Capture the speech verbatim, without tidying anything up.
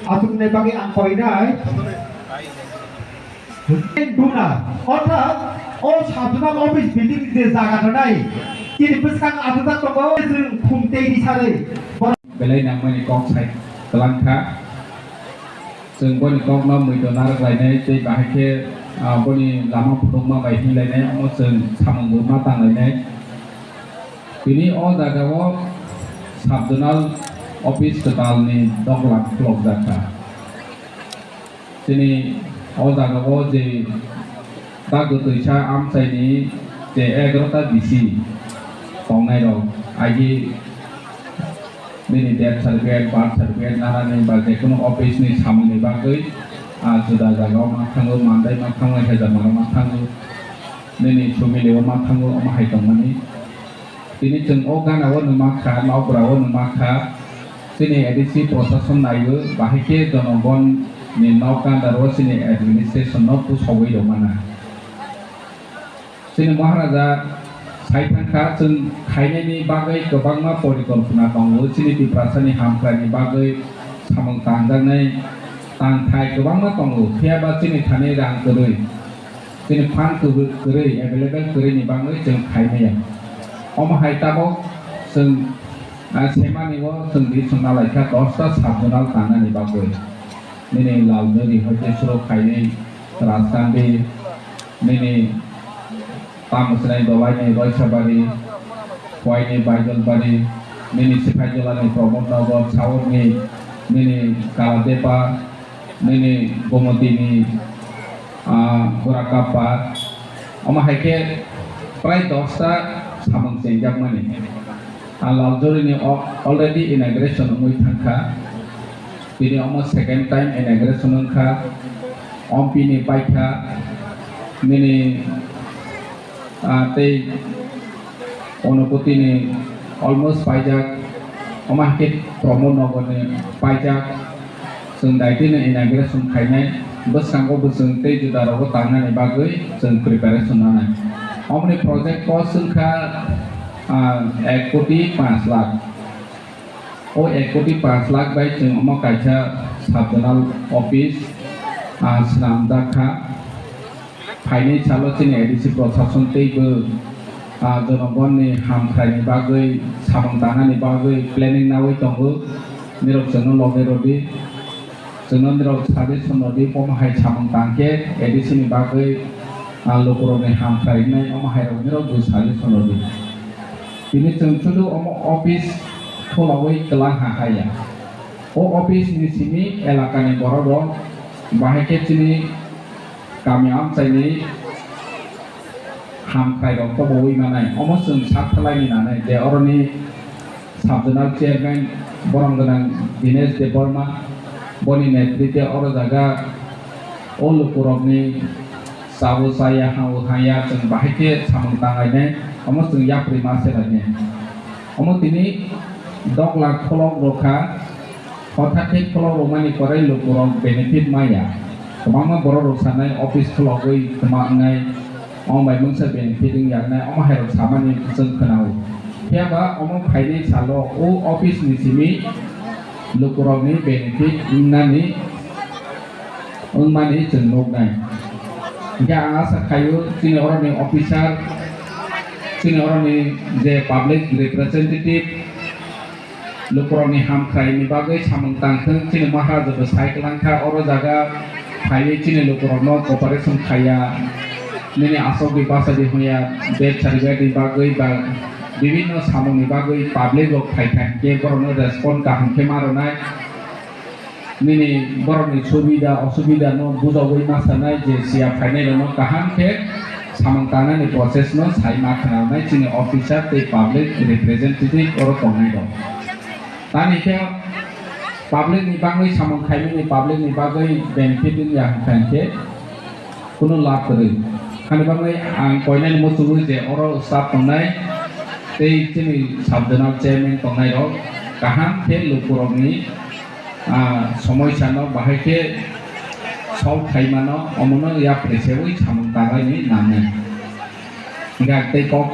Aswkni bagwi ang koinai. Duna, orthat o sub zonal office building ni je jaga rwnai, chini bwskang achajak tongo, chwng khum tei risarwi. Belai nangmani kok sai kwlangkha. Chwng boni kokno muido narwk lainai tei bahai khe, ah, boni lama phunukma bai hinlainai, omo chwng samung bo ma tanglainai. Tini o jagao sub zonal office kwtalni doglam khulokjak kha. Chini o jagao je bagwi twisa amchaini je egarota bisi tongnairok, agi nini death certificate, birth certificate nanani ba jekono office ni samungni bagwi, ah, juda jagao ma thango, mandai ma thango, hezamaro ma thango, nini sumilio ma thango, omo hai tongmani. Tini chwng o gana o numa kha, nokbra o numa kha, chini A D C prosason naio, bahai khe jonogon ni nok gandar o chini administration no pusogwi rwmana. Chini Maharaja sai thangkha, chwng khainaini bagwi kwbangma porikolpona tongo, chini Tiprasani hamkraini bagwi samung tangjaknai tangthai kwbangma tongo, phiya ba chini thani rang kwrwi, chini fund kwrwi, kwrwi, available kwrwini bagwi chwng khai maya. Omo hai tabok chwng, ah, semani o chwng di chwng nalaikha dosta sub zonal tangnani bagwi. Nini Lalnuri hoite suro khainwi Rajkandi, nini Tamusnai Dolaini Roisabari, Kuaini Baijalbari, nini Sipaijolani Pramod Nagar, Saurni nini Kaladepa, nini Gomotini, ah, Gorakapa, omo hai khe prai dosta samung chengjakmani. Ah, Laljorini o-, already inauguration wngwi thangkha. Tini omo second time inauguration wngkha. Ompini paikha, nini, ah, tei Onokotini almost paijak, omo hai khe Pramod Nagarni paijak. Chwng daitino inauguration khainai, bwskango bo chwng tei juda rogo tangnani bagwi chwng preparation nanai. Omoni project cost wngkha, ah, ek koti panch lakh. O ek koti panch lakh bai chwng omo kaisa sub zonal office, ah, swnamjak kha. Phainai salo chini A D C prosason teibo, ah, jonogonni hamkraini bagwi, samung tangnani bagwi planning nawi tongo. Nirok chwngno loge rwdi. Chwngno nirok suggestion rwdi, omo hai samung tang khe A D C ni bagwi, ah, lukurokni hamkrai wngnai, omo hai rok nirok bo suggestion rwdi. Tini chwng chudu omo office khulogwi kwlang ha haya. O office ni simi elakani borok rok bahai khe chini kami amchaini hamkrai rok tobowi manai. Omo chwng sak khlaini nanai je oroni sub zonal chairman borom gwnang Dinesh Debbarma, boni netritwe oro jaga o lukurokni chao chaya, hao haya, chwng bahai khe samung tanglainai, omo chwng yapri ma selainai. Omo tini dogla kholok rokha, hothat khe kholok rokmani korai lukurok benefit maya. Kwbangma borok rok sanai office khologwi kwma wngnai, omo bai mungsa benefit wngya wngnai, omo hai rok samani chwng khwnao. Phiya ba omo phainai salo o office ni simi lukurokni benefit wngnani wngmani chwng nuknai. Hinkhe ang asa khaio chini oroni officer, chini oroni je public representative, lukurokni hamkraini bagwi samung tangthwng, chini Maharaja bo sai kwlangkha oro jaga phaiwi chini lukurokno cooperation khaiya, nini aswk di basa di hwnya, bed sari bed ni bagwi ba bibinno samungni bagwi public rok phaikha hinkhe borokno respond kaham khe ma rwnai. Nini borokni subida osubida no bujogwi ma sanai je siya phainai rokno kaham khe samung tangnani process no sai ma khwnanai chini officer tei public representative oro tongnai rok. Tani khe public ni bagwi samung khaimani public ni bagwi benefit wngya hwnkha hinkhe kunu lab kwrwi. Hani bagwi ang koinani muchungwi je oro staff tongnai tei chini sub zonal chairman tongnai rok kaham khe lukurokni ah, somoisa no bahai khe solve khai mano, omono yapri sewi samung tanglaini nangnai. Hinkhe ang tei kok